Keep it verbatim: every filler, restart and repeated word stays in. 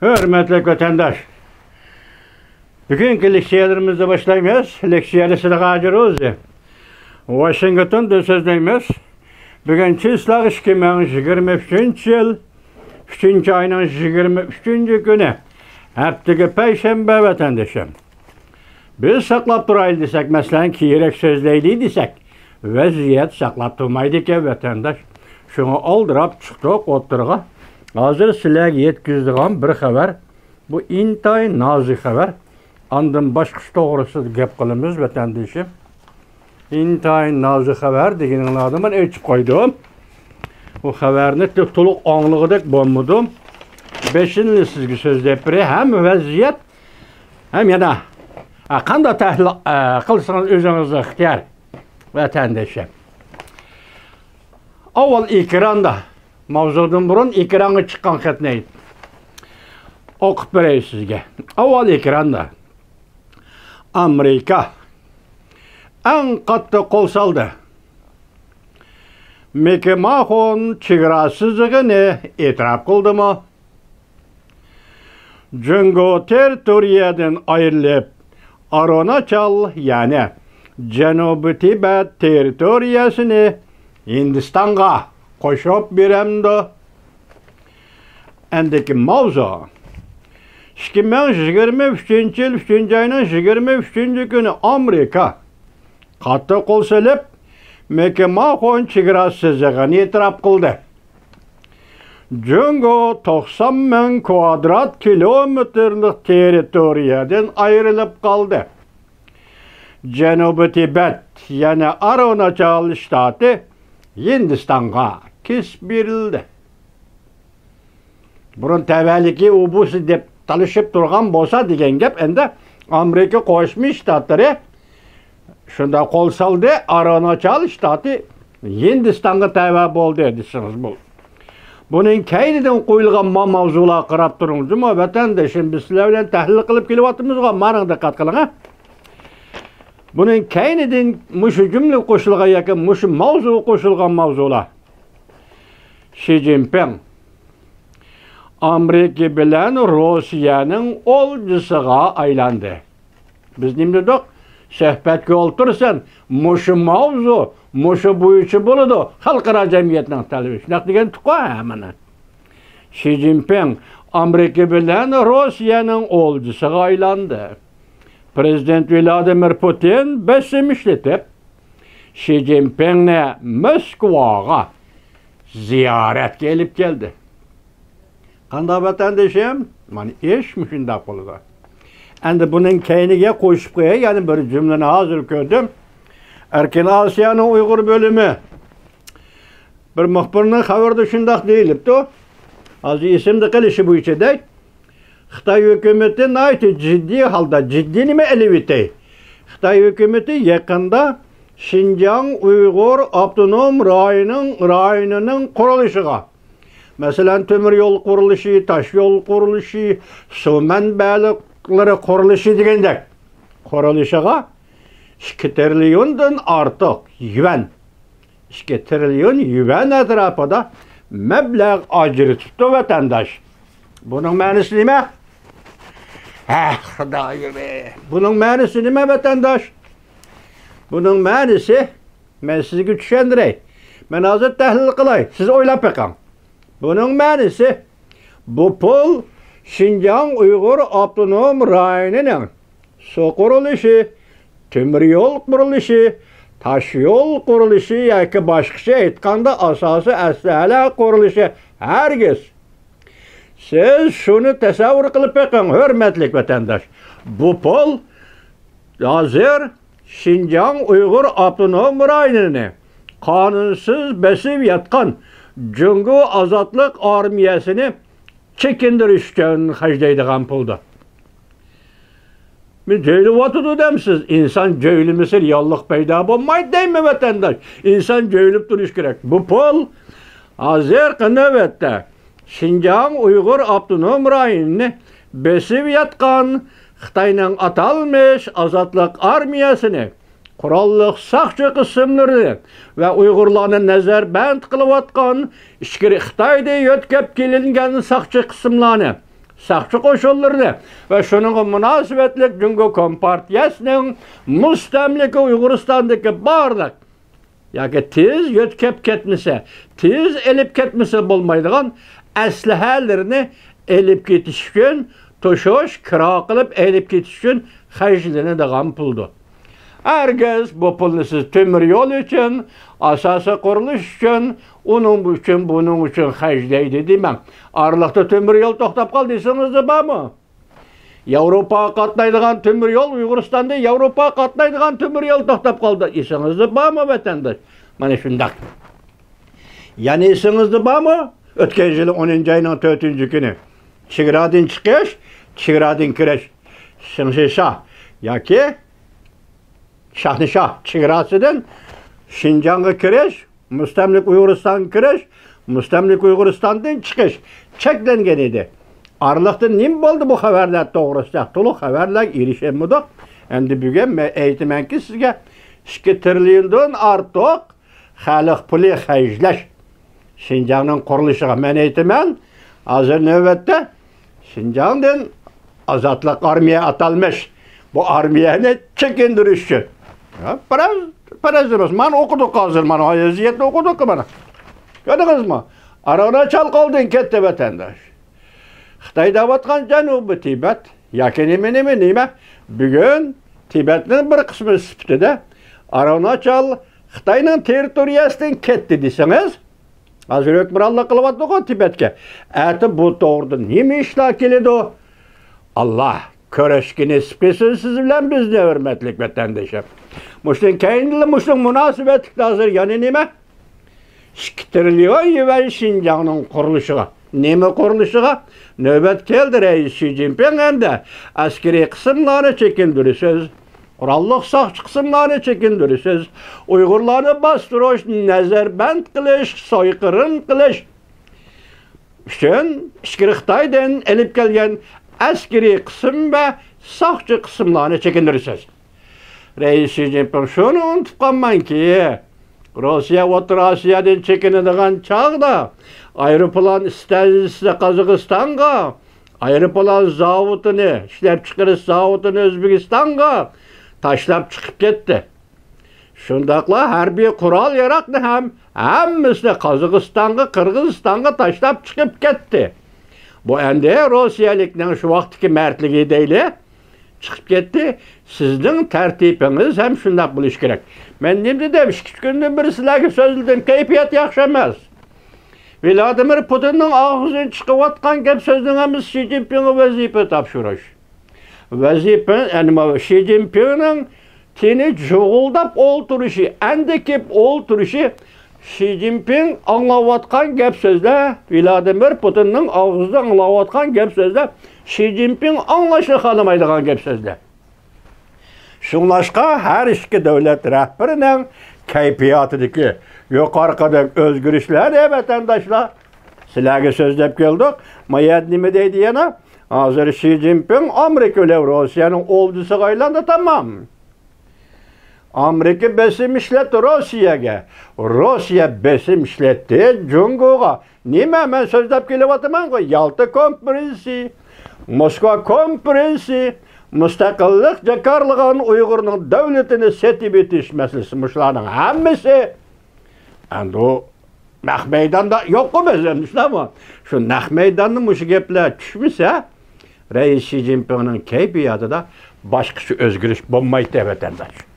ھۆرمەتلىك ۋەتەنداش، بۈگۈنكى لېكسىيەلىرىمىزنى باشلايمىز. لېكسىيەنى سىلىغا ھاجى روزى، ۋاشىنگتوندىن سۆزلەيمىز. بۈگۈن چىسلاق ئىككى مىڭ يىگىرمە ئۈچىنچى يىل، ئۈچىنچى ئاينىڭ يىگىرمە ئۈچىنچى كۈنى، ھەپتىگە پەيشەنبە ۋەتەندىشىم. بىز ساقلاپ تۇرايلى دېسەك، مەسىلەن، كېيىنرەك سۆزلەيلى دېسەك، ۋەزىيەت ساقلاپ تۇرمايدىكەن ۋەتەنداش. شۇڭا ئالدىراپ چىقتۇق ئوتتۇرىغا. ھازىر سىلەرگە يەتكۈزىدىغان بىر خەۋەر، بۇ ئىنتايىن نازۇك خەۋەر. ئاندىن باشقىسى توغرىسىدا گەپ قىلىمىز ۋەتەندىشىم. ئىنتايىن نازۇك خەۋەر دېگىنىڭلارنى مەن ئېيتىپ قويدۇم. بۇ خەۋەرنى تولۇق ئاڭلىغۇدەك بولمىدىم. بېشىنى سىزگە سۆزلەپ بېرەي. ھەم ۋەزىيەت، ھەم يەنە، ئە، قانداق تەھلىل، ئە، قىلسىڭىز ئۆزىڭىزگە ئىختىيار، ۋەتەندىشىم. ئاۋۋال ئېكراندا، ماۋزۇدىن بۇرۇن ئېكرانغا چىققان خەتنى ئوقۇپ بېرەي سىزگە. ئاۋۋال ئېكراندا. ئامېرىكا ئەڭ قاتتىق قول سالدى. مېكماخون چېگرا سىزىقىنى ئېتىراپ قىلدىمۇ؟ جۇڭگو تېررىتورىيەدىن ئايرىلىپ، ئارۇناچال، يەنى جەنۇبىي تىبەت تېررىتورىيەسىنى ھىندىستانغا قوشۇپ بېرەمدۇ؟ ئەندىكى ماۋزۇ. ئىككى مىڭ يىگىرمە ئۈچىنچى يىل ئۈچىنچى ئاينىڭ يىگىرمە ئۈچىنچى كۈنى ئامېرىكا قاتتىق قول سېلىپ، مېكماخون چېگرا سىزىقىنى ئېتىراپ قىلدى. جۇڭگو توقسان مىڭ كۋادرات كىلومېتىرلىق تېررىتورىيەدىن ئايرىلىپ قالدى. جەنۇبىي تىبەت، يەنى ئارۇناچال شتاتى ھىندىستانغا كېسىپ بېرىلدى. بۇرۇن تەۋەلىكى ئۇ بۇسى دەپ تالىشىپ تۇرغان بولسا دېگەن گەپ، ئەمدى ئامېرىكا قوشما شتاتلىرى شۇنداق قول سالدى، ئارۇناچال شتاتى ھىندىستانغا تەۋە بولدى دېسىڭىز بولىدۇ. بۇنىڭ كەينىدىن قويۇلغان ما ماۋزۇلارغا قاراپ تۇرۇڭ جۇمۇ ۋەتەندىشىم، بىز سىلەر بىلەن تەھلىل قىلىپ كېلىۋاتىمىزغۇ، مانا دىققەت قىلىڭ ھە. بۇنىڭ كەينىدىن مۇشۇ جۈملە قوشۇلغان ياكى مۇشۇ ماۋزۇ قوشۇلغان ماۋزۇلار. شى جىنپىڭ ئامېرىكا بىلەن روسىيەنىڭ ئولجىسىغا ئايلاندى. بىز نېمە دېدۇق؟ سۆھبەتكە ئولتۇرسۇن، مۇشۇ ماۋزۇ، مۇشۇ بويىچە بولىدۇ، خەلقئارا جەمئىيەتنىڭ تەلىپى. شۇنداق دېگەنتۇققۇ ھە مانا. شى جىنپىڭ ئامېرىكا بىلەن روسىيەنىڭ ئولجىسىغا ئايلاندى. پرېزىدېنت ۋلادىمىر پۇتىن بېسىم ئىشلىتىپ، شى جىنپىڭنى موسكۋاغا زىيارەتكە ئېلىپ كەلدى. قانداق ۋەتەندىشىم؟ مانا ئىش مۇشۇنداق بولىدۇ. ئەمدى بۇنىڭ كەينىگە قوشۇپ قوياي، يەنە بىر جۈملىنى ھازىر كۆردۈم. ئەركىن ئاسىيانىڭ ئۇيغۇر بۆلۈمى بىر مۇخبىرنىڭ خەۋىرىدە شۇنداق دېيىلىپتۇ. ھازىر ئېسىمدە قېلىشى بويىچە دەي. خىتاي ھۆكۈمىتى ناھايىتى جىددىي ھالدا، جىددىي نېمە ئېلىۋېتەي. خىتاي ھۆكۈمىتى يېقىندا شىنجاڭ ئۇيغۇر ئاپتونوم رايونىنىڭ، رايونىنىڭ قۇرۇلۇشىغا، مەسىلەن، تۆمۈر يول قۇرۇلۇشى، تاش يول قۇرۇلۇشى، سۇ مەنبەلىرى قۇرۇلۇشى دېگەندەك قۇرۇلۇشىغا ئىككى تىرىليوندىن ئارتۇق يۈەن، ئىككى تىرىليون يۈەن ئەتراپىدا مەبلەغ ئاجرىتىپتۇ ۋەتەنداش. بۇنىڭ مەنىسى نېمە؟ ھە، خۇدايىم. بۇنىڭ مەنىسى نېمە ۋەتەنداش؟ بۇنىڭ مەنىسى، مەن سىزگە چۈشەندۈرەي. مەن ھازىر تەھلىل قىلاي، سىز ئويلاپ بېقىڭ. بۇنىڭ مەنىسى، بۇ پۇل شىنجاڭ ئۇيغۇر ئاپتونوم رايونىنىڭ سۇ قۇرۇلۇشى، تۆمۈر يول قۇرۇلۇشى، تاش يول قۇرۇلۇشى ياكى باشقىچە ئېيتقاندا ئاساسىي ئەسلىھەلەر قۇرۇلۇشى. ھەرگىز. سىز شۇنى تەسەۋۋۇر قىلىپ بېقىڭ، ھۆرمەتلىك ۋەتەنداش. بۇ پۇل ھازىر شىنجاڭ ئۇيغۇر ئاپتونوم رايونىنى قانۇنسىز بېسىپ ياتقان جۇڭگو ئازادلىق ئارمىيەسىنى چېكىندۈرۈش ئۈچۈن خەجلەيدىغان پۇلدۇر. مەن جۆيلۈۋاتىدۇ دەمسىز؟ ئىنسان جۆيلىمىسە رېئاللىق پەيدا بولمايدۇ دەيمەن، ۋەتەنداش. ئىنسان جۆيلۈپ تۇرۇش كېرەك. بۇ پۇل ھازىرقى نۆۋەتتە شىنجاڭ ئۇيغۇر ئاپتونوم رايونىنى بېسىۋاتقان خىتاينىڭ ئاتالمىش ئازادلىق ئارمىيەسىنى، قوراللىق ساقچى قىسىملىرىنى ۋە ئۇيغۇرلارنى نەزەربەند قىلىۋاتقان ئىچكىرى خىتايدا يۆتكەپ كېلىنگەن ساقچى قىسىملارنى ساقچى قوشۇنلىرىنى ۋە شۇنىڭغا مۇناسىۋەتلىك جۇڭگو كومپارتىيەسىنىڭ مۇستەملىكە ئۇيغۇرىستاندىكى بارلىق ياكى تېز يۆتكەپ كەتمىسە، تېز ئېلىپ كەتمىسە بولمايدىغان ئەسلىھەلىرىنى ئېلىپ كېتىش ئۈچۈن، توشۇش، كىرا قىلىپ ئېلىپ كېتىش ئۈچۈن خەجلىنىدىغان پۇلدۇر. ھەرگىز بۇ پۇلنى سىز تۆمۈر يول ئۈچۈن، ئاساسىي قۇرۇلۇش ئۈچۈن، ئۇنىڭ ئۈچۈن، بۇنىڭ ئۈچۈن خەجلەيدۇ دېمەڭ. ئارىلىقتا تۆمۈر يول توختاپ قالدى دېسىڭىزلا بارمۇ؟ ياۋروپاغا قاتنايدىغان تۆمۈر يول، ئۇيغۇرىستاندىن ياۋروپاغا قاتنايدىغان تۆمۈر يول توختاپ قالدى دېسىڭىزلا بارمۇ، ۋەتەنداش؟ مانا شۇنداق. يەنە ئېسىڭىزدە بارمۇ؟ ئۆتكەن يىلى ئونىنچى ئاينىڭ تۆتىنچى كۈنى چېگرادىن چىقىش، چېگرادىن كىرىش، شېڭشىشا ياكى شاھنىشاھ چېگراسىدىن شىنجاڭغا كىرىش، مۇستەملىكە ئۇيغۇرىستانغا كىرىش، مۇستەملىكە ئۇيغۇرىستاندىن چىقىش چەكلەنگەن ئىدى. ئارىلىقتا نېمە بولدى بۇ خەۋەرلەر توغرىسىدا؟ تولۇق خەۋەرلەرگە ئېرىشەلمىدۇق. ئەمدى بۈگۈن مەن ئېيتىمەنكى سىزگە، ئىككى تىرىليوندىن ئارتۇق خەلق پۇلى خەجلەش شىنجاڭنىڭ قۇرۇلۇشىغا. مەن ئېيتىمەن، ھازىر نۆۋەتتە شىنجاڭدىن ئازادلىق ئارمىيە ئاتالمىش بۇ ئارمىيەنى چېكىندۈرۈش ئۈچۈن. ھە، پەرەز، پەرەز ئەمەس. مانا ئوقۇدۇق ھازىر، مانا ۋەزىيەتنى ئوقۇدۇق مانا. كۆردىڭىزمۇ؟ ئارۇناچال قولدىن كەتتى ۋەتەنداش. خىتاي دەۋاتقان جەنۇبىي تىبەت ياكى نېمە، نېمە، نېمە. بۈگۈن تىبەتنىڭ بىر قىسمى سۈپىتىدە ئارۇناچال خىتاينىڭ تېررىتورىيەسىدىن كەتتى دېسىڭىز، ھازىر ھۆكۈمرانلىق قىلىۋاتىدىغۇ تىبەتكە. ئەتە بۇ توغرىدا نېمە ئىشلار كېلىدۇ؟ ئاللا كۆرۈشكە نېسىپ قىلسۇن سىز بىلەن بىزنى، ھۆرمەتلىك ۋەتەندىشىم. مۇشۇدىن كېيىنلا مۇشۇنىڭ مۇناسىۋەتلىك ھازىر يەنە نېمە؟ ئىككى تىرىليون يۈەن شىنجاڭنىڭ قۇرۇلۇشىغا. نېمە قۇرۇلۇشىغا؟ نۆۋەت كەلدى، رەئىس شى جىنپىڭ ئەمدى ئەسكىرىي قىسىملارنى چېكىندۈرىسىز. قوراللىق ساقچى قىسىملارنى چېكىندۈرىسىز. ئۇيغۇرلارنى باستۇرۇش، نەزەربەند قىلىش، سويقىرىم قىلىش ئۈچۈن ئىچكىرى خىتايدىن ئېلىپ كەلگەن ئەسكىرىي قىسىم ۋە ساقچى قىسىملارنى چېكىندۈرىسىز. رەئىس شى جىنپىڭ شۇنى ئۇنتۇپ قالماڭكى، روسىيە ئوتتۇرا ئاسىيادىن چېكىنىدىغان چاغدا ئايروپىلان ئىستانسىسى قازاقىستانغا، ئايروپىلان زاۋۇتىنى، ئىشلەپچىقىرىش زاۋۇتىنى ئۆزبېكىستانغا تاشلاپ چىقىپ كەتتى. شۇنداقلا ھەربىي قورال ياراغنى ھەم ھەممىسىنى قازاقىستانغا، قىرغىزىستانغا تاشلاپ چىقىپ كەتتى. بۇ ئەمدى روسىيەلىكنىڭ شۇ ۋاقىتتىكى مەردلىكى دەيلى. چىقىپ كەتتى. سىزنىڭ تەرتىپىڭىز ھەم شۇنداق بولۇشى كېرەك. مەن نېمە دېدىم؟ ئىككى، ئۈچ كۈندىن بېرى سىلەرگە سۆزلىدىم. كەيپىيات ياخشى ئەمەس. ۋلادىمىر پۇتىننىڭ ئاغزىدىن چىقىۋاتقان گەپ سۆزنىڭ ھەممىسى شى جىنپىڭغا ۋەزىپە تاپشۇرۇش. ۋەزىپە، يەنى شى جىنپىڭنىڭ تېنى جۇغۇلداپ ئولتۇرۇشى، ئەندىكىپ ئولتۇرۇشى، شى جىنپىڭ ئاڭلاۋاتقان گەپ سۆزلەر، ۋلادىمىر پۇتىننىڭ ئاغزىدا ئاڭلاۋاتقان گەپ سۆزلەر، شى جىنپىڭ ئاڭلاشنى خالىمايدىغان گەپ سۆزلەر. شۇڭلاشقا ھەر ئىككى دۆلەت رەھبىرىنىڭ كەيپىياتىدىكى يۇقىرىقىدەك ئۆزگىرىشلەرنى، ۋەتەنداشلار، سىلەرگە سۆزلەپ كەلدۇق. ما يەردە نېمە دەيدۇ يەنە؟ ھازىر شى جىنپىڭ ئامېرىكا بىلەن روسىيەنىڭ ئوردىسىغا ئايلاندى، تامام. ئامېرىكا بېسىم ئىشلەتتى روسىيەگە. روسىيە بېسىم ئىشلەتتى جۇڭگوغا. نېمە، مەن سۆزلەپ كېلىۋاتىمەنغۇ، يالتا كونفېرېنسى، موسكۋا كونفېرېنسى، مۇستەقىللىق جاكارلىغان ئۇيغۇرنىڭ دۆلىتىنى سېتىۋېتىش مەسىلىسى، مۇشۇلارنىڭ ھەممىسى ئەمدى ئۇ نەق مەيداندا يوققۇ بىز ئەمدى، شۇنداقمۇ؟ شۇ نەق مەيداندا مۇشۇ گەپلەر چۈشمىسە، رەئىس شى جىنپىڭنىڭ كەيپىياتىدا باشقىچە ئۆزگىرىش بولمايتتى، ۋەتەنداش.